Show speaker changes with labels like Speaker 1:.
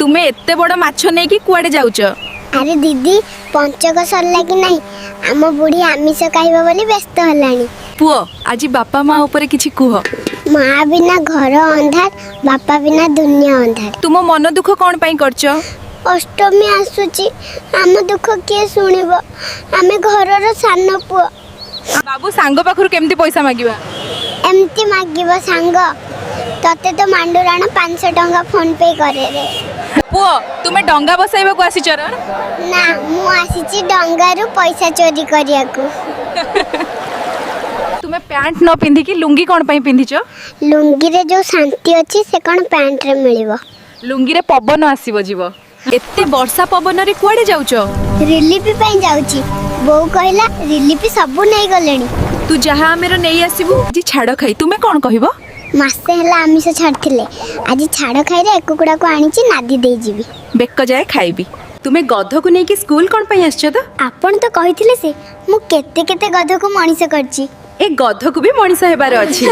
Speaker 1: ତୁମେ ଏତେ ବଡ଼ ମାଛ ନେଇକି କୁଆଡ଼େ ଯାଉଛ?
Speaker 2: ଆରେ ଦିଦି, ପଞ୍ଚକ ସରିଲା କି ନାହିଁ, ଆମ ବୁଢ଼ୀ ଆମିଷ ଖାଇବ ବୋଲି ବ୍ୟସ୍ତ ହେଲାଣି।
Speaker 1: ପୁଅ, ଆଜି ବାପା ମା ଉପରେ କିଛି କୁହ।
Speaker 2: ମା ବିନା ଘର ଅନ୍ଧାର, ବାପା ବିନା ଦୁନିଆ ଅନ୍ଧାର।
Speaker 1: ତୁମ ମନ ଦୁଃଖ କ'ଣ ପାଇଁ କରିଛ?
Speaker 2: ଅଷ୍ଟମୀ ଆସୁଛି, ଆମ ଦୁଃଖ କିଏ ଶୁଣିବ? ଆମେ ଘରର ସାନ ପୁଅ।
Speaker 1: ବାବୁ, ସାଙ୍ଗ ପାଖରୁ କେମିତି ପଇସା ମାଗିବା?
Speaker 2: ଏମିତି ମାଗିବ, ସାଙ୍ଗ, ତତେ ତ ମାଣ୍ଡୁରାଣ 500 ଟଙ୍କା ଫୋନ୍ ପେ କରେ ରେ।
Speaker 1: ପୁଅ, ତୁମେ ଡଙ୍ଗା ବସାଇବାକୁ ଆସିଛ ନା?
Speaker 2: ନା, ମୁଁ ଆସିଛି ଡଙ୍ଗାରୁ ପଇସା ଚୋରି କରିବାକୁ।
Speaker 1: ତୁମେ ପ୍ୟାଣ୍ଟ ନ ପିନ୍ଧିକି ଲୁଙ୍ଗି କ'ଣ ପାଇଁ ପିନ୍ଧିଛ?
Speaker 2: ଲୁଙ୍ଗିରେ ଯୋଉ ଶାନ୍ତି ଅଛି, ସେ କ'ଣ ପ୍ୟାଣ୍ଟରେ ମିଳିବ?
Speaker 1: ଲୁଙ୍ଗିରେ ପବନ ଆସିବ ଯିବ। ଏତେ ବର୍ଷା ପବନରେ କୁଆଡ଼େ ଯାଉଛ?
Speaker 2: ରିଲିଫ ପାଇଁ ଯାଉଛି। ବୋଉ କହିଲା ରିଲିଫ ସବୁ ନେଇଗଲେଣି।
Speaker 1: ତୁ ଯାହା ଆମେର ନେଇ ଆସିବୁ। ଆଜି ଛାଡ଼ ଖାଇ, ତୁମେ କ'ଣ କହିବ?
Speaker 2: ମାସେ ହେଲା ଆମିଷ ଛାଡ଼ିଥିଲେ, ଆଜି ଛାଡ଼ ଖାଇରେ ଏ କୁକୁଡ଼ାକୁ ଆଣିଛି, ନାଦି ଦେଇଯିବି।
Speaker 1: ବେକ ଯାଏ ଖାଇବି। ତୁମେ ଗଧକୁ ନେଇକି ସ୍କୁଲ କ'ଣ ପାଇଁ ଆସିଛ ତ?
Speaker 2: ଆପଣ ତ କହିଥିଲେ ସେ ମୁଁ କେତେ କେତେ ଗଧକୁ ମଣିଷ କରିଛି।
Speaker 1: ଏ ଗଧକୁ ବି ମଣିଷ ହେବାର ଅଛି।